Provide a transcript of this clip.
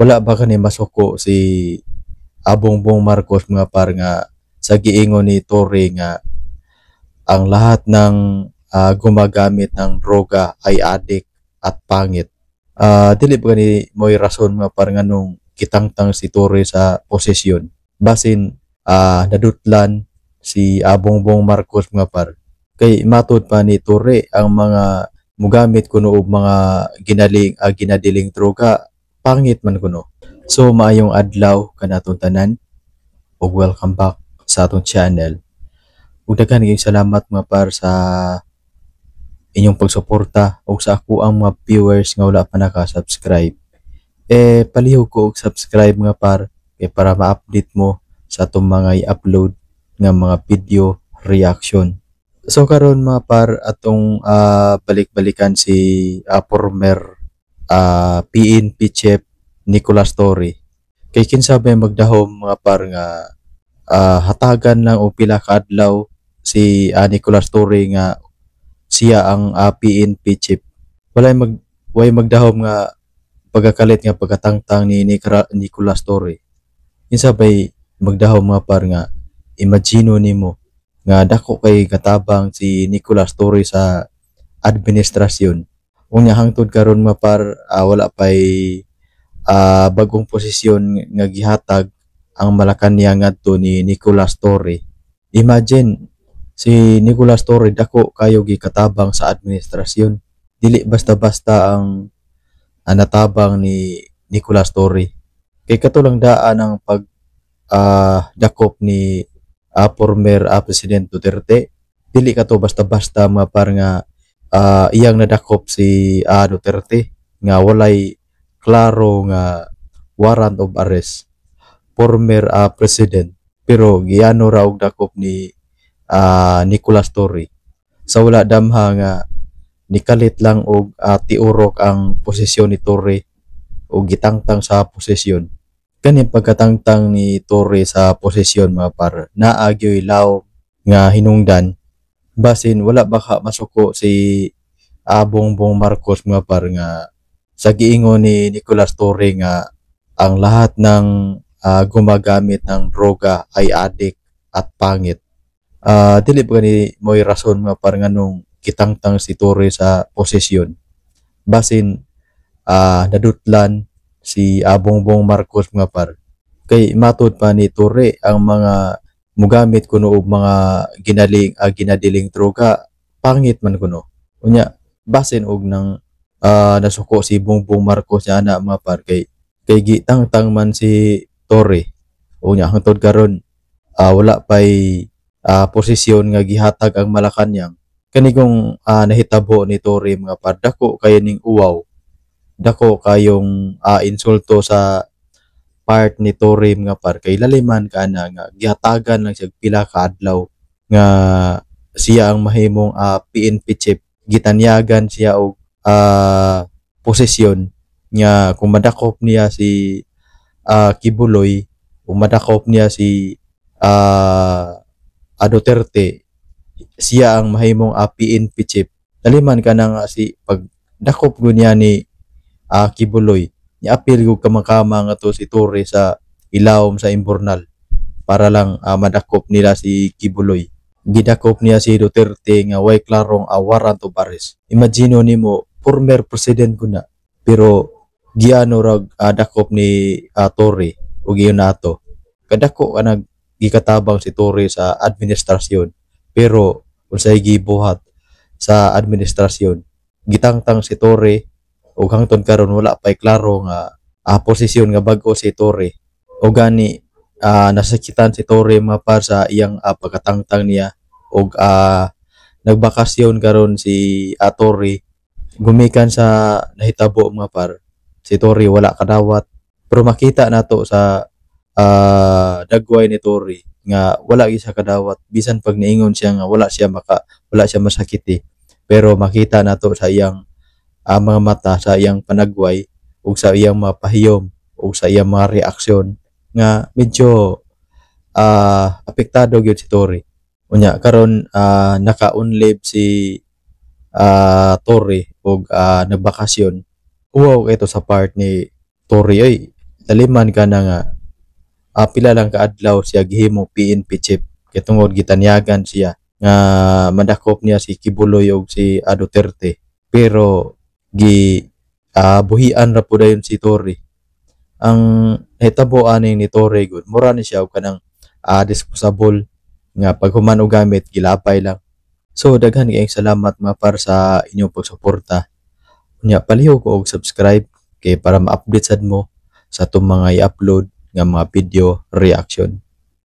Wala ba kani masuko si Bongbong Marcos, mga par, nga sa giingon ni Torre nga ang lahat ng gumagamit ng droga ay adik at pangit? Dili ba kani mo'y rason, mga par, nganong gitangtang si Torre sa posisyon? Basin nadutlan si Bongbong Marcos, mga par. Kay matud pa ni Torre, ang mga mugamit kuno og mga ginadiling droga, pangit man kuno. So maayong adlaw kanatong tanan ug welcome back sa atong channel. Ug daghan kayong salamat, mga par, sa inyong pagsuporta ug sa ako ang mga viewers nga wala pa naka-subscribe. Eh palihog ko og subscribe, mga par, kay para ma-update mo sa atong mga i-upload nga mga video reaction. So karon, mga par, atong balik-balikan si former PNP Chief Nicolas Torre. Kay kinsa ba magdahom, mga par, nga hatagan lang og pila ka adlaw si Nicolas Torre nga siya ang PNP chief? Walay magdahom nga pagkakalit nga pagkatangtang ni Nicolas Torre. Kinsa bay magdahom, mga par, nga imagine nimo nga dako kay katabang si Nicolas Torre sa administrasyon? Unya hangtod karon, mga par, wala pay bagong posisyon nga gihatag ang Malacanang ngadto ni Nicolas Torre. Imagine, si Nicolas Torre dako kayo gikatabang sa administrasyon. Dili basta-basta ang natabang ni Nicolas Torre. Kay kato lang daan ang pag dakop ni former President Duterte. Dili kato basta-basta, mga par, nga iyang nadakop si Duterte nga walay klaro nga warrant of arrest. Former president, pero giano ra og dakop ni Nicolas Torre sa wala damha nga nikalit lang og tiurok ang posisyon ni Torre o gitangtang sa posisyon. Kani pagkatangtang ni Torre sa posisyon, mga par, naa gyoy laom nga hinungdan. Basin wala baka masuko si Bongbong Marcos, mga par, nga sa giingon ni Nicolas Torre nga ang lahat ng gumagamit ng droga ay adik at pangit? Dili ba ni mo'y rason, mga par, nganong gitangtang si Torre sa posisyon? Basin nadutlan si Bongbong Marcos, mga par. Kay matud pa ni Torre, ang mga mugamit kuno og mga ginadiling droga, pangit man kuno. Unya basin og nang nasuko si Bongbong Marcos niya ana, mga par, kay gitangtang man si Torre. Unya hangtod karon wala pay posisyon nga gihatag ang Malacanang. Kani kung nahitabo ni Torre, mga par, dako kayo ning uwaw, dako kayong insulto sa part ni Torre, mga par, kay laliman ka na nga gihatagan lang siya pila ka adlaw nga siya ang mahimong PNP chief. Gitanyagan siya og posisyon nga kung madakop niya si Quiboloy, kung madakop niya si Duterte, siya ang mahimong PNP chief. Laliman ka na nga si pag dakop gud niya ni Quiboloy, niapil gud kamakama nga to si Torre sa ilawom sa imburnal para lang madakop nila si Quiboloy. Gidakop niya si Duterte nga way klarong warrant of arrest. Imagine nimo, former president ko na, pero giano rag dakop ni Torre ug iyon nato. Kadako ka nag gikatabang si Torre sa administrasyon, pero unsay gibuhat sa administrasyon? Gitangtang si Torre ug hangtod karon wala pay klaro nga posisyon nga bag-o si Torre. O gani nasakitan si Torre, mga par, sa iyang pagkatangtang niya ug nagbakasyon karon si Torre gumikan sa nahitabo, mga par. Si Torre wala kadawat, pero makita nato sa dagway ni Torre nga wala gyud siya kadawat, bisan pag niingon siya nga wala siya masakiti, pero makita nato sa iyang mga mata, sa iyang panagway ug sa iyang mga pahiyom ug sa iyang mga reaksyon nga medyo apektado gyud si Torre. Unya karon naka-on leave si Torre ug nagbakasyon. Uwaw ito sa part ni Torre oy. Taliman ka na nga pila lang kaadlaw siya gihimo PNP chief kay tungod gitanyagan siya nga madakop niya si Quiboloy ug si Duterte, pero gi buhian ra pud dayon si Torre. Ang nahitabo ani ni Torre gud, mura ni siya og kanang disposable nga paghuman og gamit, gilapay lang. So daghan kayong salamat, mga par, sa inyong pagsuporta. Unya palihog og subscribe kay para ma-update sad mo sa atong mga i-upload nga mga video reaction.